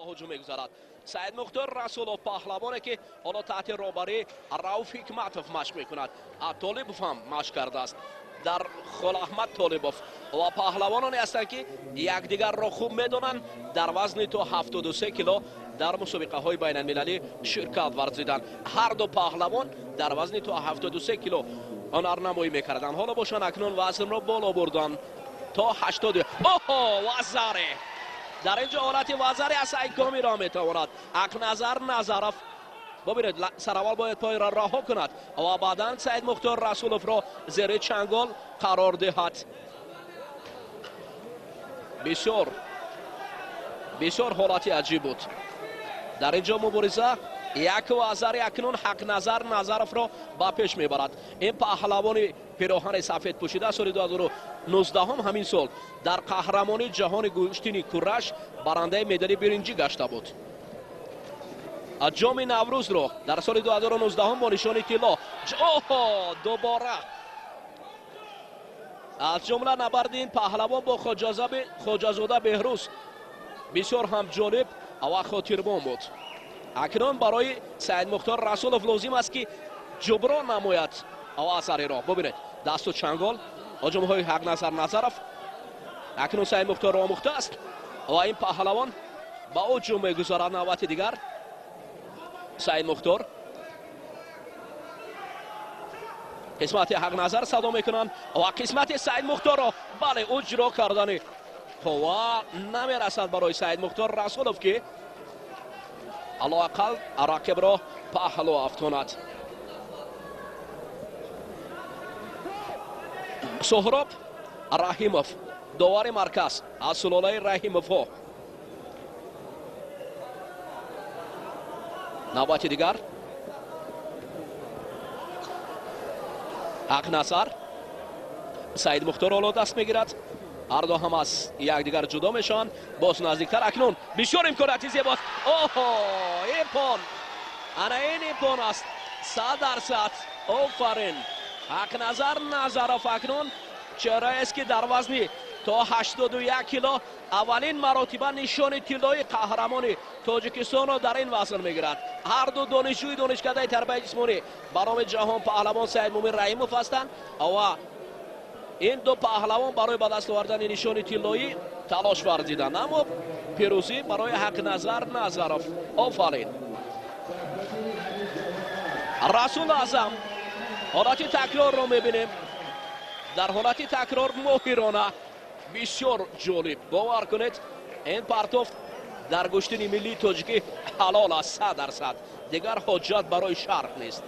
Ба ҳуҷум мегузарад Саидмухтор Расулов, паҳлавоне ки ҳоло таҳти роҳбарии Рауф Ҳикматов машқ мекунад. Толибов ҳам машқ кардааст дар Холаҳмад Толибов ва паҳлавононе ҳастанд, ки якдигарро хуб медонанд. Дар вазни то 73 кило дар мусобиқаҳои байналмилалӣ ширкат варзиданд. Ҳар ду паҳлавон дар вазни то 73 кило ҳунарнамоӣ мекарданд. Ҳоло бошанд, акнун вазнро боло бурданд то 80. Оҳо, вазаре! Дар ин ҷо ҳолати вазаре аз Айкомиро метавонад Ҳақназар Назаров. Бубинед, сараввал бояд пойро раҳо кунад ва баъдан Саидмухтор Расуловро зери чангол қарор диҳад. Бисёр бисёр ҳолати аҷиб буд дар ин ҷо мубориза. Як вазари акнун Ҳақназар Назаровро ба пеш мебарад. Ин паҳлавони пироҳани сафед пӯшида соли 2019, ҳамин сол, дар қаҳрамонии ҷаҳони гӯштини кураш барандаи медали биринҷӣ гашта буд. Ҷоми Наврӯзро дар соли 2019 бо нишони тилло. Оҳо, дубора! Аз ҷумла набарди ин паҳлавон бо Хоҷазода Беҳрӯз бисёр ҳам ҷолиб ва хотирмон буд. Акнун барои Саидмухтор Расулов лозим аст, ки ҷуброн намояд вазариро. Бубинед, дасту чангол, ҳуҷумҳои Ҳақназар Назаров. Акнун Саидмухторро омӯхтааст ва ин паҳлавон ба ҳуҷум мегузарад. Навбати дигар Саидмухтор, қисмати Ҳақназар садо мекунанд ва қисмати Саидмухторро. Бале, иҷро кардани қувва намерасад барои Саидмухтор Расулов, ки алоақал рақибро паҳлӯ афтонад. Суҳроб Раҳимов, довари марказ, аз сулолаи Раҳимовҳо. Навбати дигар Ҳақназар, Саидмухтор ҳоло даст мегирад. Ҳар ду ҳам аз якдигар ҷудо мешаванд. Боз наздиктар, акнун бисёр имконияти зебост. Оҳо, иппон! Ана ин иппон аст, 100%. Офарин, Ҳақназар Назаров! Акнун чеҳраест, ки дар вазни то 81 кило аввалин маротиба нишони тиллои қаҳрамони Тоҷикистонро дар ин вазн мегирад. Ҳар ду донишҷӯи донишкадаи тарбияи ҷисмонӣ ба номи ҷаҳон паҳлавон Саидмумин Раҳимов ҳастанд ва ин ду паҳлавон барои ба даст овардани нишони тиллоӣ талош варзиданд, аммо пирӯзӣ барои Ҳақназар Назаров. Офарин, Расул Аъзам! Ҳолати такрорро мебинем. Дар ҳолати такрор моҳирона, бисёр ҷолиб. Бовар кунед, ин партофт дар гӯштини миллии тоҷикӣ ҳалол аст, 100%. Дигар ҳоҷат барои шарҳ нест.